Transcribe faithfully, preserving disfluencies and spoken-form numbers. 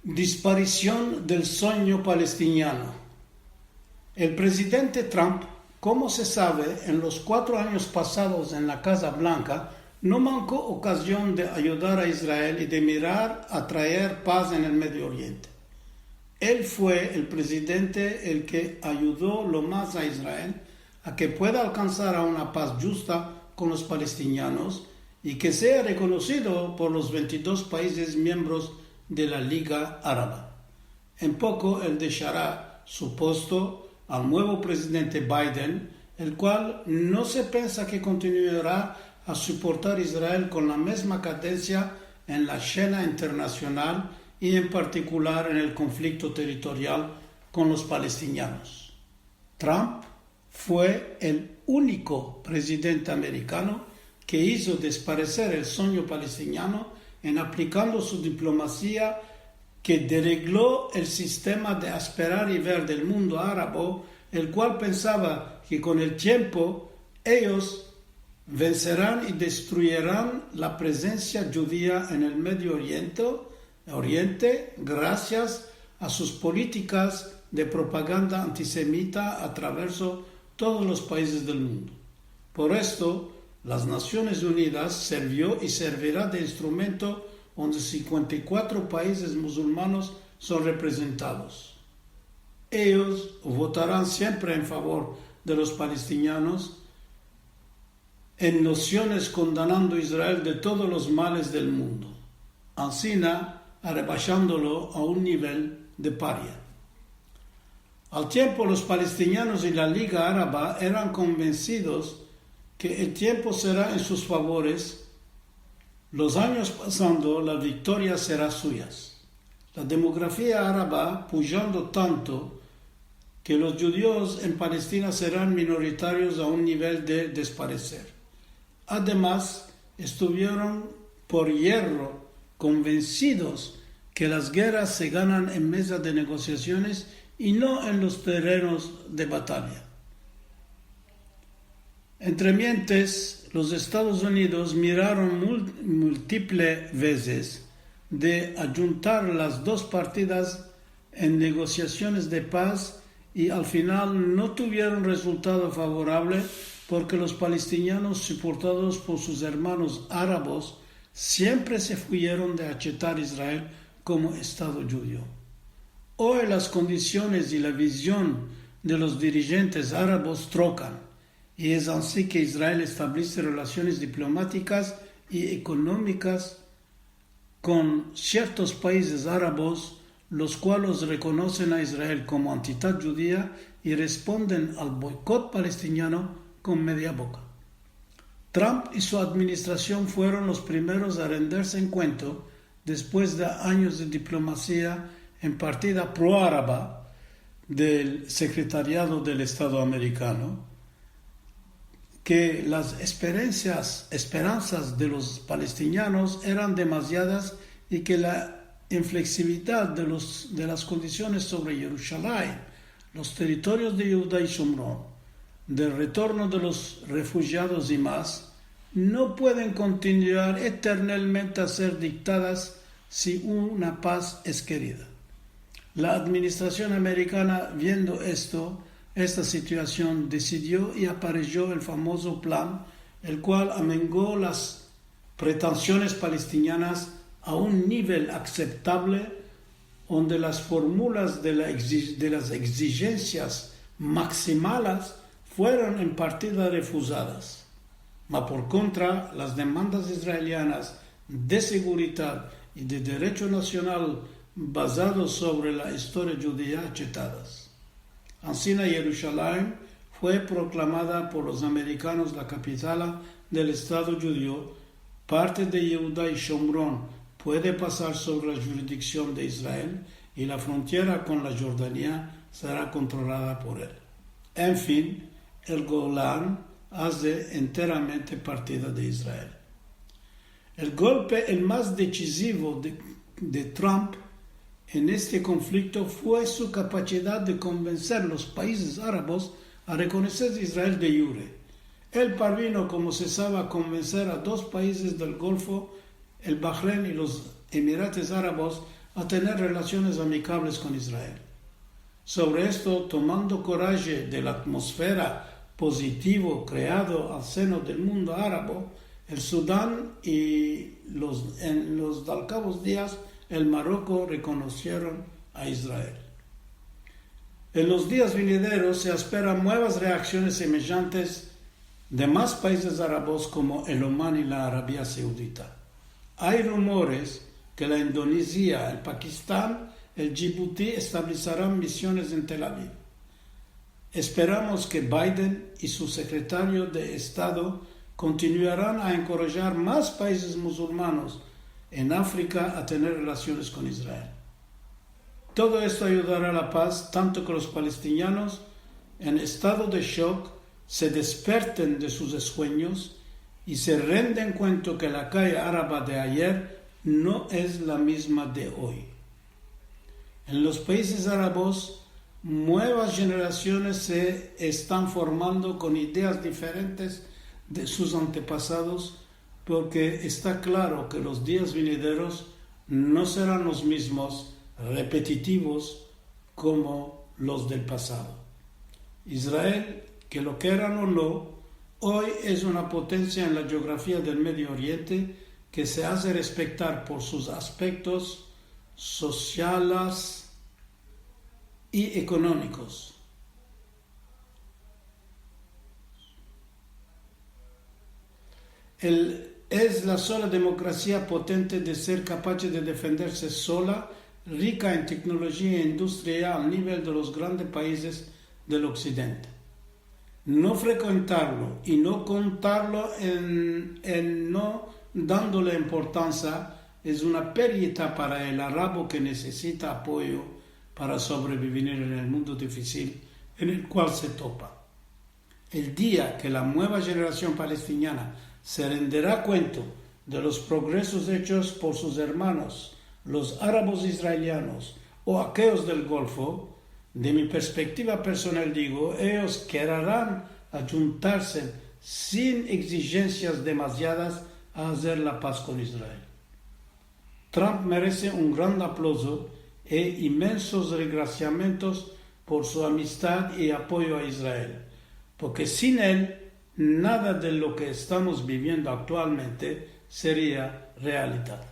Disparision del sonyo palestiniano. El prezidente Trump, komo se save, en los kuatro anyos pasados en la Kaza Blanka, no manko okazion de ayudar a Israel i de mirar a traer paz en el Medio Oriente. El fue el prezidente el ke ayudo lo mas a Israel a ke pueda alkansar a una paz djusta kon los palestinianos i ke sea rekonosido por los vente i dos paizes miembros de la Liga Araba. En poko el deshara su posto al muevo prezidente Biden, el kual no se pensa ke kontinuara a suportar Israel kon la mezma kadensia en la shena internasional i en partikular en el konflikto territorial kon los palestinianos. Trump fue el uniko prezidente amerikano ke izo despareser el sonyo palestiniano en aplikando su diplomasia ke dereglo el sistema de asperar i ver del mundo arabo, el kual pensava ke kon el tiempo eyos venseran i destruyeran la prezensia djudia en el Medio Oriente, Oriente, grasias a sus politikas de propaganda antisemita a traverso todos los paizes del mundo. Por esto, las Nasiones Unidas servio i servira de instrumento onde sinkuenta i kuatro paizes musulmanos son reprezentados. Eyos votaran siempre en favor de los palestinianos en nosiones kondanando Israel de todos los males del mundo, ansina arrebashandolo a un nivel de paria. Al tiempo, los palestinianos i la Liga Araba eran konvensidos ke el tiempo sera en sus favores, los anyos pasando, la viktoria sera suyas. La demografia araba pujando tanto ke los djudios en Palestina seran minoritarios a un nivel de despareser. Ademas, estuvieron por yerro konvensidos ke las gerras se ganan en meza de negosiasiones i no en los terrenos de bataya. Entremientes, los Estados Unidos miraron mul-, multiple vezes de ayuntar las dos partidas en negosiasiones de paz i al final no tuvieron rezultado favorable porke los palestinianos, suportados por sus ermanos arabos, siempre se fuyeron de achetar Israel komo Estado djudio. Oy las kondisiones i la vizion de los dirijentes arabos trokan. I es ansi ke Israel establese relasiones diplomatikas i ekonomikas kon siertos paizes arabos, los kualos rekonosen a Israel komo antitad djudia i responden al boikot palestiniano kon media boka. Trump i su administrasion fueron los primeros a renderse en kuento, despues de anyos de diplomasia en partida pro-araba del Sekretariado del Estado amerikano, ke las esperensias, esperansas de los palestinianos eran demaziadas i ke la infleksibilidad de los, de las kondisiones sovre Yerushalayim, los territorios de Yehuda i Shomron, del retorno de los refujiados i mas, no pueden kontinuar eternelmente a ser diktadas si una paz es kerida. La administrasion amerikana, viendo esto, esta situasion, desidio i aparejo el famozo plan, el kual amengo las pretensiones palestinianas a un nivel akseptable, onde las formulas de la egzi-, de las egzijensias maksimalas fueron en partida refuzadas. Ma por kontra, las demandas israelianas de seguridad i de derecho nasional bazados sovre la istoria djudia achetadas. Ansina Yerushalayim fue proklamada por los amerikanos la kapitala del Estado djudio, parte de Yehuda i Shomron puede pasar sovre la juridiksion de Israel i la frontiera kon la Jordania sera kontrolada por el. En fin, el Golan aze enteramente partida de Israel. El golpe el mas desizivo de, de Trump en este konflikto fue su kapasidad de konvenser los paizes arabos a rekonoser Israel de jure. El parvino, komo se save, a konvenser a dos paizes del Golfo, el Bahrein i los Emirates Arabos, a tener relasiones amikables kon Israel. Sovre esto, tomando koraje de la atmosfera pozitivo kreado al seno del mundo arabo, el Sudan i los, en los dalkavos dias el Maroko rekonosieron a Israel. En los dias vinideros se asperan muevas reaksiones semejantes de mas paizes arabos komo el Oman i la Arabia Saudita. Ay rumores ke la Indonezia, el Pakistan, el Djibuti estableseran misiones en Tel Aviv. Esperamos ke Biden i su sekretario de Estado kontinuaran a enkorajar mas paizes musulmanos en Afrika a tener relasiones kon Israel. Todo esto ayudara a la paz, tanto ke los palestinianos en estado de shok se desperten de sus esuenyos i se renden kuenta ke la kaye araba de ayer no es la mizma de oy. En los paizes arabos, muevas jenerasiones se estan formando kon ideas diferentes de sus antepasados, porke esta klaro ke los dias vinideros no seran los mizmos repetitivos komo los del pasado. Israel, ke lo keran o no, oy es una potensia en la jeografia del Medio Oriente ke se aze respektar por sus aspektos sosiales i ekonomikos. El, es la sola demokrasia potente de ser kapache de defenderse sola, rika en teknolojia i industria al nivel de los grandes paizes del oksidente. No frekuentarlo i no kontarlo en, en no dandole importansia es una perdida para el arabo ke nesesita apoyo para sobrevivir en el mundo difisil en el kual se topa. El dia ke la mueva jenerasion palestiniana se rendera kuenta de los progresos echos por sus ermanos, los arabos israelianos o akeyos del Golfo, de mi perspektiva personal digo, eyos keraran adjuntarse sin egzijensias demaziadas a azer la paz kon Israel. Trump merese un gran aplauzo e imensos regrasiamentos por su amistad i apoyo a Israel, porke sin el, nada de lo ke estamos biviendo aktualmente seria realidad.